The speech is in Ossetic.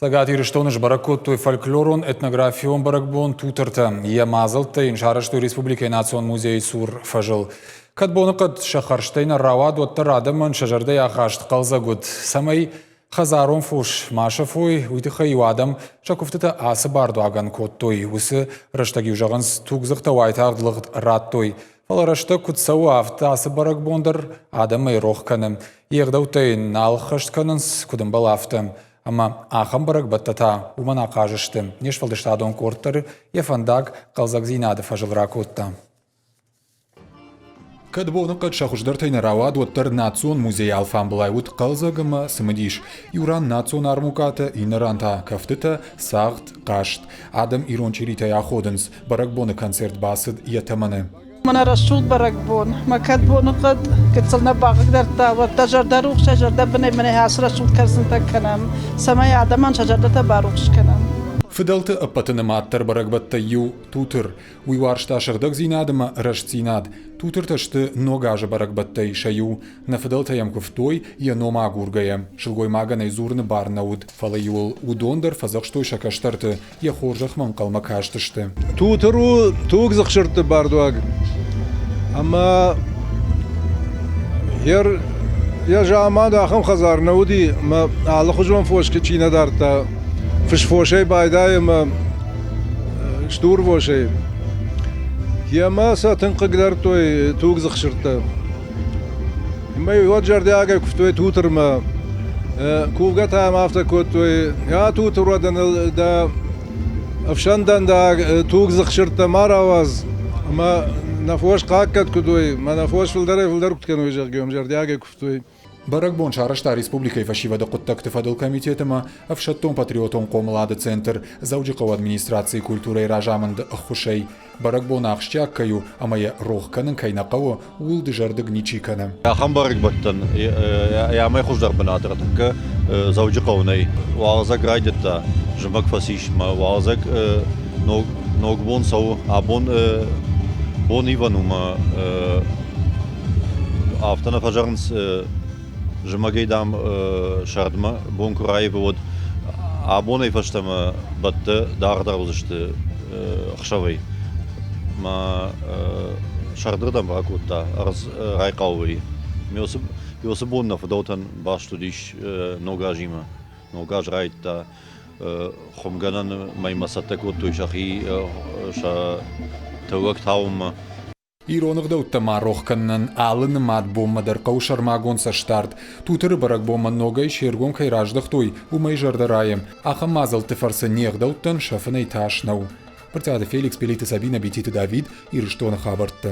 Цӕгат Ирыстоны сбӕрӕг кодтой фольклорон-этнографион бӕрӕгбон Тутыртӕ. Йӕ мадзӕлттӕ йын сарӕзтой республикӕйы национ музейы цур фӕзыл. Кӕд боныхъӕд сӕ хӕрзтӕй нӕ рауад, уӕддӕр адӕмӕн сӕ зӕрдӕйы ахаст хъӕлдзӕг уыд. Цӕмӕй хӕдзарон фос ма сӕфой, уый тыххӕй-иу адӕм сӕ куывтытӕ ацы бардуагӕн кодтой. Уыцы рӕстӕг-иу зӕгъынц, тугдзыхтӕ уайтагъд лыгъд радтой. Фӕлӕ рӕстӕг куыд цӕуы, афтӕ ацы бӕрӕгбон дӕр адӕмӕй рох кӕны. Йе гъдӕуттӕ йын нал ӕххӕст кӕнынц, куыд ӕмбӕлы, афтӕ. Ӕмӕ ахӕм бӕрӕгбӕттӕ та уымӕн ахъаз сты. Не сфӕлдыстадон къорд дӕр йӕ фӕндаг хъӕлдзӕгдзинады фӕзыл ракодта. Кӕд боныхъӕд сӕ хуыздӕртӕй нӕ рауад, уӕддӕр Национ музейы алфамбылай уыд хъӕлдзӕг ӕмӕ цымыдис. Иу ран национ армукъатӕ, иннӕ ран та кӕфтытӕ, цагъд, хъазт. Адӕм ирон чъиритӕй аходынц. Бӕрӕгбоны концерт бацыд йӕ тӕмӕны. Мӕнӕ рӕсугъд бӕрӕгбон. Мӕ кӕд боныхъӕд гыццыл нӕ бахъыгдардта, уӕддӕр зӕрдӕрухсӕй, зӕрдӕбынӕй мӕнӕ ацы рӕсугъд кӕрдзынтӕ кӕнӕм, цӕмӕй адӕмӕн сӕ зӕрдӕтӕ барухс кӕнӕм. Фыдӕлты ӕппӕты нымаддӕр бӕрӕгбӕттӕй иу Тутыр. Уый уарзта сыгъдӕгдзинад ӕмӕ рӕстдзинад. Тутыртӕ сты Ног азы бӕрӕгбӕттӕй сӕ иу. Нӕ фыдӕлтӕ йӕм куывтой, йӕ ном агургӕйӕ. Сылгоймагӕн ӕй дзурыны бар нӕ уыд, фӕлӕ-иу ыл уыдон дӕр фӕдзӕхстой сӕ кӕстӕрты, йӕ хорзӕхмӕ ӕнхъӕлмӕ кастысты. Тутыр у тугдзых сырдты бардуаг ӕмӕ йӕ заман ахӕм хӕдзар нӕ уыди, ӕмӕ алыхуызон фос чи нӕ дардта, фысфосӕй байдайы ӕмӕ стурвосӕй. Йемӕ сӕ тынг хъыгдардтой тугдзых сырдтӕ. Ӕмӕ уӕд зӕрдиагӕй куывтой Тутырмӕ. Кувгӕ та йӕм афтӕ кодтой, «Я Тутыр, уӕдӕ ныл дӕ ӕфсӕндӕндаг тугдзых сырдтӕ ма рауадз, ӕмӕ нӕ фос хъахъхъӕд куыд уой, мӕ нӕ фос фылдӕрӕй-фылдӕр куыд кӕной, зӕгъгӕ, уым зӕрдиагӕй куывтой. Бӕрӕгбон сарӕзта республикӕйы фӕсивӕды хъуыддӕгты фӕдыл комитет ӕмӕ ӕфсӕддон-патриотон хъомылады центр Дзӕуджыхъӕуы администрацийы культурӕйы разамынды ӕххуысӕй. Бӕрӕгбон ахсджиаг кӕй у ӕмӕ йӕ рох кӕнын кӕй нӕ хъӕуы, ууыл дызӕрдыг ничи кӕны. Ахӕм бӕрӕгбӕттӕн амӕй хуыздӕр бынат ӕртӕккӕ Дзӕуджыхъӕуы нӕй. Уалдзӕг райдыдта, зымӕг фӕцис мӕ уалдзӕг ног бон цӕуы. Абон бон ивӕн у мӕ Афтӕ нӕ фӕзӕгъынц, зымӕгӕй, дам, сӕрдмӕ бон куы раивы, уӕд абонӕй фӕстӕмӕ бӕттӕ даргъдӕр уыдзысты ӕхсӕвӕй. Мӕ сӕрдырдӕм ракодта, ӕрдз райхъал вӕййы. Уыцы бон нӕ фыдӕлтӕн баст уыдис Ног азимӕ. Ног аз райдыдта хуымгӕнӕн мӕймӕ цӕттӕ кодтой сӕхи сӕ тыллӕг тауынмӕ. Ирон ӕгъдӕуттӕ ма рох кӕнынӕн алы нымад бонмӕ дӕр хъӕуы сӕрмагонд цӕстдард. Тутыры бӕрӕгбонмӕ ногӕй се ргом кӕй раздӕхтой, уымӕй зӕрдӕ райы. Ахӕм мадзӕлтты фӕрцы не гъдӕуттӕн сӕфынӕй тас нӕу. Брытъиаты Феликс, Пелиты Сабинӕ, Бититы Давид, Ирыстоны хабӕрттӕ.